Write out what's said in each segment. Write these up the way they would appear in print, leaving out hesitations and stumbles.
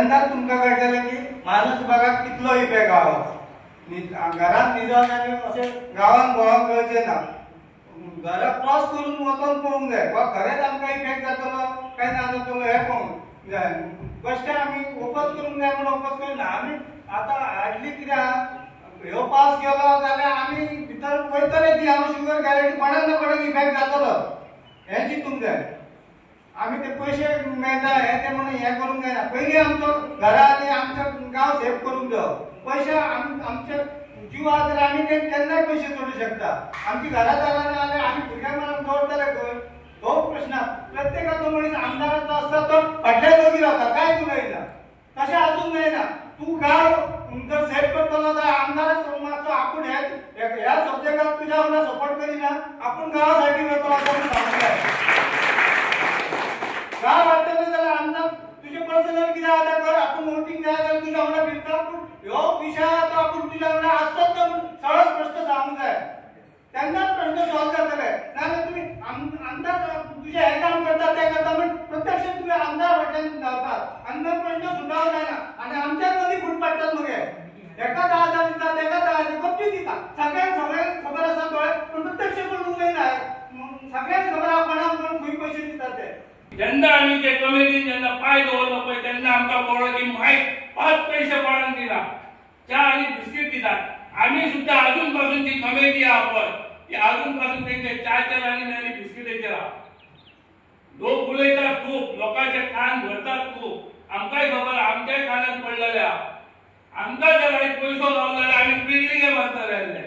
तेन्नाच तुमकां कळटलें की मानसबागाक कितलो इफेक्ट आहा. घरांत न्हिदोन आनी अशें गांवांत भोंवंक कळचें ना, घरा क्रॉस करून वचोन पळोवंक जाय वा खरेंच आमकां इफेक्ट जातलो काय ना जातलो हें पळोवंक जाय. कश्ट आमी ओपोज करूंक जाय म्हूण ओपोज करिना आमी. आतां हाडली कितें आहा, ह्यो पास केलो जाल्यार आमी भितर वयतले ती हांव शुगर गॅरंटी कोणाक ना कोणाक इफेक्ट जातलो हें चिंतूंक जाय. आमी ते पयशे मेळटा हे ते म्हणून हें करूंक जायना. पयलीं आमचो घरा आनी आमचो गांव सेफ करूंक जायो. पयशे आमचे जीव आहा जाल्यार आमी ते केन्नाय पयशे जोडूं शकता. आमची घरा दारां ना जाल्यार आमी भुरग्यांक म्हणून दवरतले खंय, हो प्रश्न. प्रत्येकाचो मनीस आमदाराचो आसता तो फाटल्यान वगी रावता, कांयच उलयना. तशें आसूंक जायना. तूं गांव जर सेफ करतलो जाल्यार आमदाराक मातसो आपूण ह्या सब्जेक्टाक तुज्या वांगडा सपोर्ट करिना, आपूण गांवा सायडीन वतलो असो सांगूंक जाय. गांव वाडटलें जाल्यार आमदार तुजें पर्सनल कितें आहा तें कर, आपूण वोटींग जाय जाल्यार तुज्या वांगडा फिरता, पूण ह्यो विशय आहा तो आपूण तुज्या वांगडा आसतच तो म्हूण सरळ स्पश्ट सांगूंक जाय. तेन्नाच प्रश्न सॉल्व जातले. नाजाल्यार तुमी आमदार तुजें हें काम करता तें करता म्हूण प्रत्यक्ष तुमी आमदार फाटल्यान धांवतात, आमदार प्रश्न सुटावो जायना आनी आमच्याच मदीं फूट पडटात. मगेर एका 10,000 दिता, तेका 10,000 गपची दिता, सगळ्यांक सगळ्यांक खबर आसा दोळे, पूण प्रत्यक्ष कोण उलयना. सगळ्यांक खबर आहा कोणाक कोण खंय पयशे दितात ते. जेन्ना आमी ते कमिटीन जेन्ना पांय दवरलो पळय तेन्ना आमकां कळ्ळो की मायक 5 पयशे कोणाक दिना, च्या आनी बिस्कीट दितात. आमी सुद्दां अजून पासून जी कमिटी आहा पळय ती अजून पासून तेंच्या च्याचेर आनी बिस्किटेचेर आहा. लोक उलयतात खूब, लोकांचे कान भरतात खूब, आमकांय खबर आमच्याय कानात पडलेले आहा. आमकां जर आयज पयसो लावलो जाल्यार आमी बिल्डिंगे बांदतले आसले,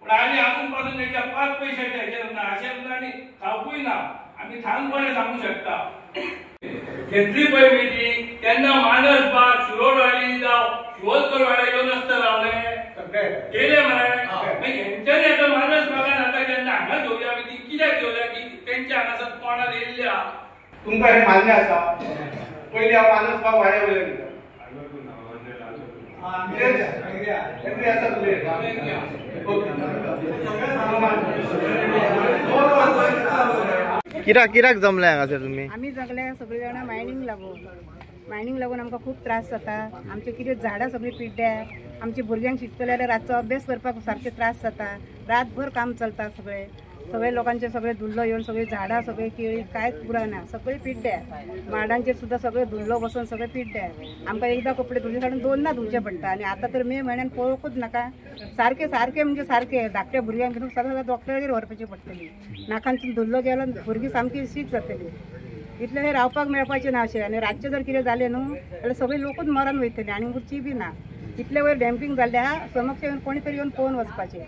पूण आमी अजून पासून तेंच्या 5 पयशाच्या हेचेर ना, अशें ना आनी खावपूय ना. आमी ठामपणे सांगू शकता. घेतली पळय मिटींग तेन्ना मानसबाग शिरोडवाडी जावं शिवोलकरवाडा येवन आसता रावले गेले मरे. मागीर हेंच्यांनी आतां मानसबागान आतां जेन्ना हांगा घेवया आमी ती कित्याक घेवया की तेंच्या हांगासर कोणाक येयल्ले आहा. तुमकां हें मान्य आसा? पयलीं हांव मानसबाग वाड्या वयल्यान वयता. आसा तुजें किराक किराक जमले हांगासर तुमी? आमी सगळे सगळे जाणां मायनींग लागून, मायनींग लागून आमकां खूब त्रास जाता. आमचे कितें झाडां सगळीं पिड्ड्या, आमच्या भुरग्यांक शिकतले जाल्यार रातचो अभ्यास करपाक सारके त्रास जाता. रातभर काम चलता, सगळे सगळे लोकांचे सगळे धुल्लो येवन सगळीं झाडां सगळीं केळी कांयच उरना, सगळीं पिड्ड्या. माडांचेर सुद्दां सगळे धुल्लो बसून सगळे पिड्ड्या. आमकां एकदां कपडे धुवचे काडून दोनदां धुवचे पडटा. आनी आतां तर मे म्हयन्यान पळोवंकूच नाका, सारके सारके म्हणजे सारके धाकट्या भुरग्यांक घेवन सदां सदां डॉक्टरागेर व्हरपाची पडटली. नाकांतून धुल्लो गेलो भुरगीं सामकी सीक जातली. इतलें हें रावपाक मेळपाचें ना अशें. आनी रातचें जर कितें जालें न्हू जाल्यार सगळीं लोकूच मरण वयतली आनी उरची बी ना. इतले वयर डॅम्पींग जाल्लें आहा, समक्ष येवन कोणी तरी येवन पळोवन वचपाचें.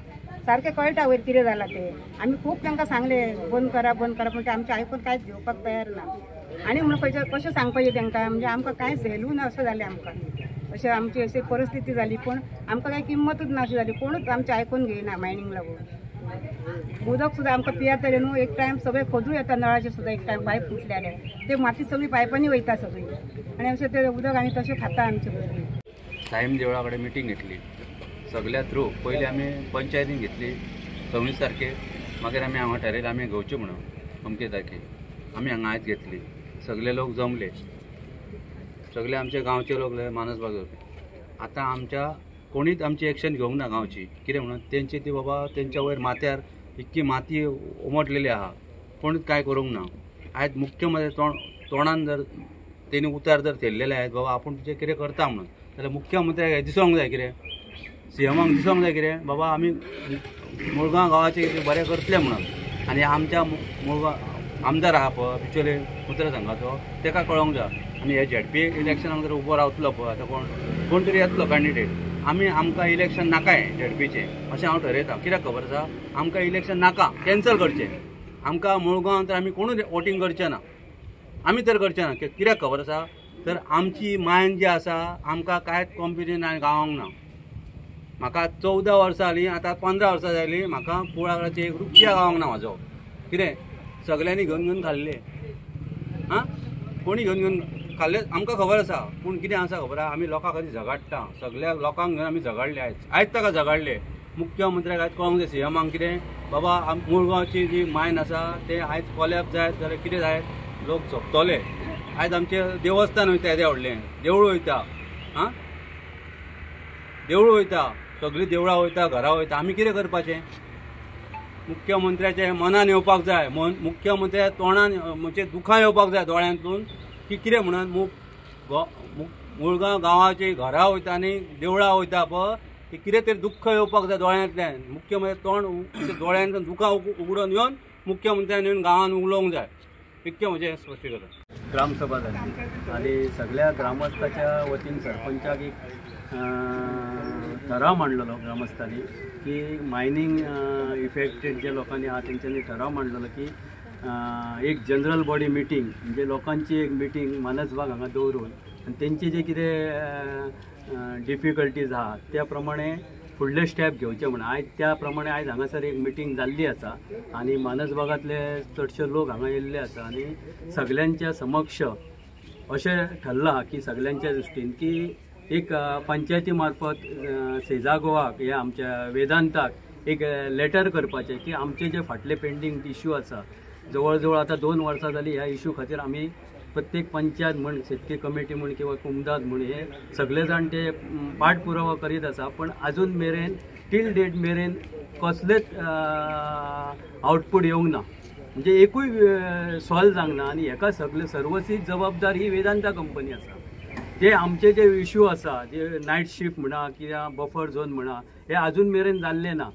सारकें कळटा वयर कितें जालां तें. आमी खूब तांकां सांगलें बंद करा बंद करा, पूण ते आमचें आयकून कांयच घेवपाक तयार ना. आनी म्हणून खंयचें कशें सांगपाचें तांकां, म्हणजे आमकां कांयच व्हॅल्यू ना अशें जालें आमकां. अशें आमची अशी परिस्थिती जाली, पूण आमकां कांय किंमतूच ना अशी जाली. कोणूच आमचें आयकून घेयना मायनींग लागून. उदक सुद्दां आमकां पियेतलें न्हू एक टायम सगळें खोदूं येता नळाचें सुद्दां, एक टायम पायप फुटलेलें ते माती सगळी पायपांनी वयता सगळी, आनी अशें तें उदक आमी तशें खाता आमचे भुरगीं. साईम देवळा कडेन मिटींग घेतली सगल्या थ्रू. पयलीं आमी पंचायतीन घेतली 26 तारखेर, मागीर आमी हांगा ठरयलें आमी घेवची म्हणून अमके तारखेर आमी हांगा आयज घेतली. सगळे लोक जमले, सगळे आमचे गांवचे लोक मानसबाग. आतां आमच्या कोणीच आमची एक्शन घेवंक ना गांवची. कितें म्हणून तेंची ती बाबा तेंच्या वयर माथ्यार इतकी माती उमटलेली आहा, कोणीच कांय करूंक ना. आयज मुख्यमंत्री तोंडान जर तेणी उतार जर थेयलेले आहात बाबा आपूण तुजें कितें करता म्हणून, जाल्यार मुख्यमंत्र्याक दिसोंक जाय कितें, सीएमाक दिसोंक जाय कितें बाबा आमी मुळगांव गांवाचें कितें बरें करतले म्हणून. आनी आमच्या मुळगांव आमदार आहा पळय बिचोले मतदारसंघाचो, तेका कळोंक जाय. आनी हे झेडपी इलेक्शनाक जर उबो रावतलो पळय आतां कोण तरी येतलो कॅन्डिडेट, आमी आमकां इलेक्शन नाकाय झेडपीचें अशें हांव ठरयतां. कित्याक खबर आसा, आमकां इलेक्शन नाका, कॅन्सल करचें. आमकां मुळगांव तर आमी कोणूच वोटींग करचें ना, आमी तर करचें ना. कित्याक खबर आसा, तर आमची मायन जी आसा आमकां कांयच कॉम्पिटिशन गावोंक ना. म्हाका 14 वर्सां जालीं, आतां 15 वर्सां जालीं, म्हाका कुळागराचेर एक रुपया गावोंक ना म्हाजो. कितें सगल्यांनी घेवन घेवन खाल्ले, आं कोणी घेवन घेवन खाल्ले आमकां खबर आसा. पूण कितें आसा खबर आसा, आमी लोकां खातीर झगाडटा, सगल्या लोकांक घेवन आमी झगाडले. आयज ताका झगाडले. मुख्यमंत्र्याक आयज कळोंक जाय, सीएमाक कितें बाबा मुळगांवची जी मायन आसा ते आयज कोलॅप जायत जाल्यार कितें जायत, लोक सोंपतले. आयज आमचें देवस्थान वयता येदें व्हडलें देवूळ वयता, आं देवूळ वयता, सगळीं देवळां वयता, घरां वयता, आमी कितें करपाचें? मुख्यमंत्र्याच्या मनान येवपाक जाय, मुख्यमंत्र्या तोंडान म्हणजे दुखां येवपाक जाय दोळ्यांतून की कितें म्हणून मुळगांव गांवाची घरां वयता आनी देवळां वयता पळय ती कितें तरी दुख्ख येवपाक जाय दोळ्यांतल्यान. मुख्यमंत्री तोंड दोळ्यांतल्यान दुखां उगडून येवन मुख्यमंत्र्यान येवन गांवान उलोवंक जाय, इतकें म्हजें स्पश्टीकरण. ग्रामसभा जाली आनी सगळ्या ग्रामस्थाच्या वतीन सरपंचाक एक ठराव मांडलेलो ग्रामस्थांनी की मायनींग इफेक्टेड जे लोकांनी आहा तेंच्यांनी ठराव मांडलेलो की एक जनरल बॉडी मिटींग म्हणजे लोकांची एक मिटींग मानसबाग हांगा दवरून आनी तेंचे जे कितें डिफिकल्टीज आहा त्या प्रमाणे फुडले स्टेप घेवचे म्हण आयज त्या प्रमाणे आयज हांगासर एक मिटींग जाल्ली आसा आनी मानसबागांतले चडशे लोक हांगा येयल्ले आसा आनी सगल्यांच्या समक्ष अशें ठरलां की सगल्यांच्या दृश्टीन की एक पंचायती मार्फत सेजा गोवाक हे आमच्या वेदांताक एक लेटर करपाचें की आमचे जे फाटले पेंडींग इश्यू आसा जवळ जवळ आतां 2 वर्सां जालीं ह्या इश्यू खातीर आमी प्रत्येक पंचायत म्हण शेतकी कमिटी म्हण किंवा कुमदाद म्हण हे सगळे जाण ते पाठपुरावा करीत आसा, पण अजून मेरेन टील डेट मेरेन कसलेच आउटपूट येवंक ना, म्हणजे एकूय सॉल्व जावंक ना. आनी हेका सगळे सर्वस्वी जबाबदार ही वेदांता कंपनी आसा. ते आमचे जे इश्यू आसा जे नायट शिफ्ट म्हणा किंवा बफर झोन म्हणा हे अजून मेरेन जाल्ले ना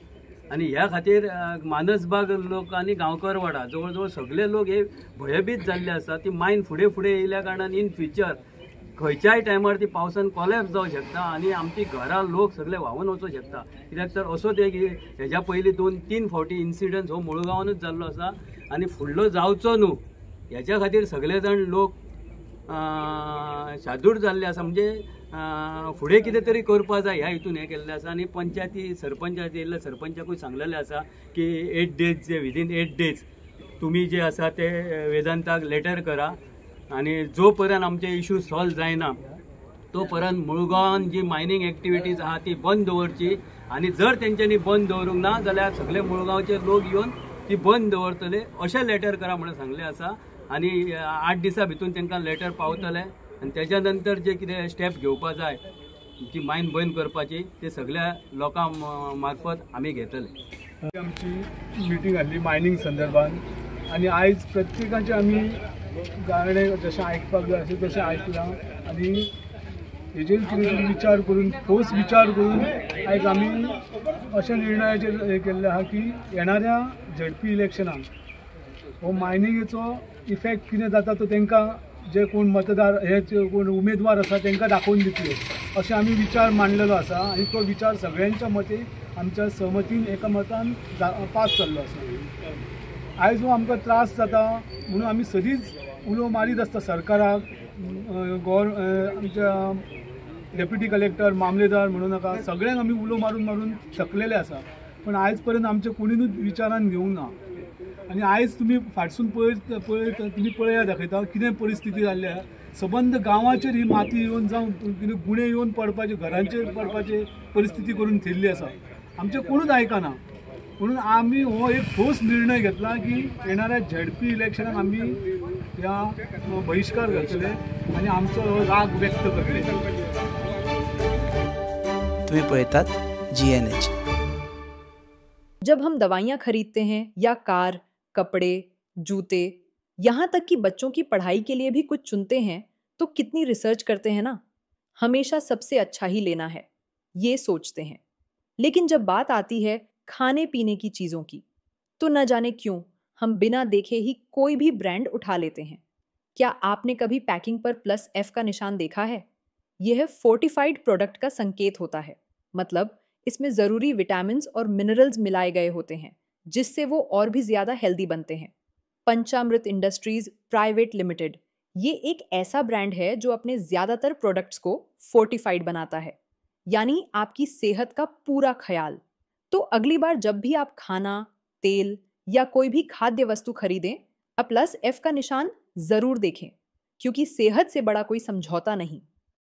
आनी ह्या खातीर मानसबाग लोक आनी गांवकरवाडा जवळ जवळ सगळे लोक हे भयभीत जाल्ले आसा. ती मायन फुडें फुडें येयल्या कारणान इन फ्युचर खंयच्याय टायमार ती पावसान कोलॅप्स जावंक शकता आनी आमची घरां लोक सगळे व्हांवून वचूंक शकता. कित्याक तर असोच एक हेज्या पयलीं 2-3 फावटी इन्सिडंट हो मुळगांवानूच जाल्लो आसा आनी फुडलो जावचो न्हू हेच्या खातीर सगळे जाण लोक शादूर जाल्ले आसा, म्हणजे फुडें कितें तरी करपा जाय ह्या हितून हें केल्लें आसा. आनी पंचायती सरपंचायती येयल्ल्या सरपंचाकूय सांगलेलें आसा की 8 डेज जे विदीन 8 डेज तुमी जे आसा ते वेदांताक लेटर करा आनी जो पर्यंत आमचे इशू सॉल्व जायना तो पर्यंत मुळगांवान जी मायनींग एक्टिविटीज आहा ती बंद दवरची आनी जर तेंच्यांनी बंद दवरूंक ना जाल्यार सगळे मुळगांवचे लोक येवन ती बंद दवरतले अशें लेटर करा म्हणून सांगलें आसा. आनी 8 दिसां भितून तांकां लेटर पावतलें आनी तेज्या नंतर जे कितें स्टेप घेवपा जाय ती मायन बंद करपाची ते सगळ्या लोकां मार्फत आमी घेतले. आमची मिटींग आहली मायनींग संदर्भान आनी आयज प्रत्येकाचे आमी गाणे जशें आयकपाक जाय आसलें तशें आयकलां आनी हेजेर कितें विचार करून ठोस विचार करून आयज आमी अशा निर्णयाचेर हें केल्लें आहा की येणाऱ्या झेडपी इलेक्शनाक हो मायनिंगेचो इफेक्ट कितें जाता तो तांकां जे कोण मतदार हे कोण उमेदवार आसा तांकां दाखोवन दितले अशें आमी विचार मांडलेलो आसा आनी तो विचार सगळ्यांच्या मते आमच्या सहमतीन एका मतान पास जाल्लो आसा. आयज हो आमकां त्रास जाता म्हणून आमी सदींच उलो मारीत आसता सरकाराक, आमच्या डेप्युटी कलेक्टर, मामलेदार म्हणूं नाका, सगळ्यांक आमी उलो मारून मारून थकलेले आसा, पण आयज पर्यंत आमचे कोणीनूच विचारान घेवंक ना. आनी आयज तुमी फाटसून पळयत पळयत तुमी पळया दाखयता कितें परिस्थिती जाल्ली आसा. सबंद गांवाचेर ही माती येवन जावं कितें गुणे येवन पडपाची, घरांचेर पडपाची परिस्थिती करून थेयल्ली आसा. आमचें कोणूच आयकना म्हणून आमी हो एक ठोस निर्णय घेतला की येणाऱ्या झेडपी इलेक्शनाक आमी ह्या बहिश्कार घालतले आनी आमचो हो राग व्यक्त करतले. तुम्ही पळयतात GNH. जब हम दवाइयाँ खरीदते हैं या कार, कपड़े, जूते, यहाँ तक कि बच्चों की पढ़ाई के लिए भी कुछ चुनते हैं तो कितनी रिसर्च करते हैं ना। हमेशा सबसे अच्छा ही लेना है ये सोचते हैं, लेकिन जब बात आती है खाने पीने की चीज़ों की तो न जाने क्यों हम बिना देखे ही कोई भी ब्रांड उठा लेते हैं। क्या आपने कभी पैकिंग पर +F का निशान देखा है? यह फोर्टिफाइड प्रोडक्ट का संकेत होता है, मतलब इसमें ज़रूरी विटामिन्स और मिनरल्स मिलाए गए होते हैं जिससे वो और भी ज़्यादा हेल्दी बनते हैं। पंचामृत इंडस्ट्रीज़ प्राइवेट लिमिटेड ये एक ऐसा ब्रांड है जो अपने ज़्यादातर प्रोडक्ट्स को फोर्टिफाइड बनाता है, यानी आपकी सेहत का पूरा ख्याल। तो अगली बार जब भी आप खाना, तेल या कोई भी खाद्य वस्तु खरीदें, अब +F का निशान ज़रूर देखें, क्योंकि सेहत से बड़ा कोई समझौता नहीं।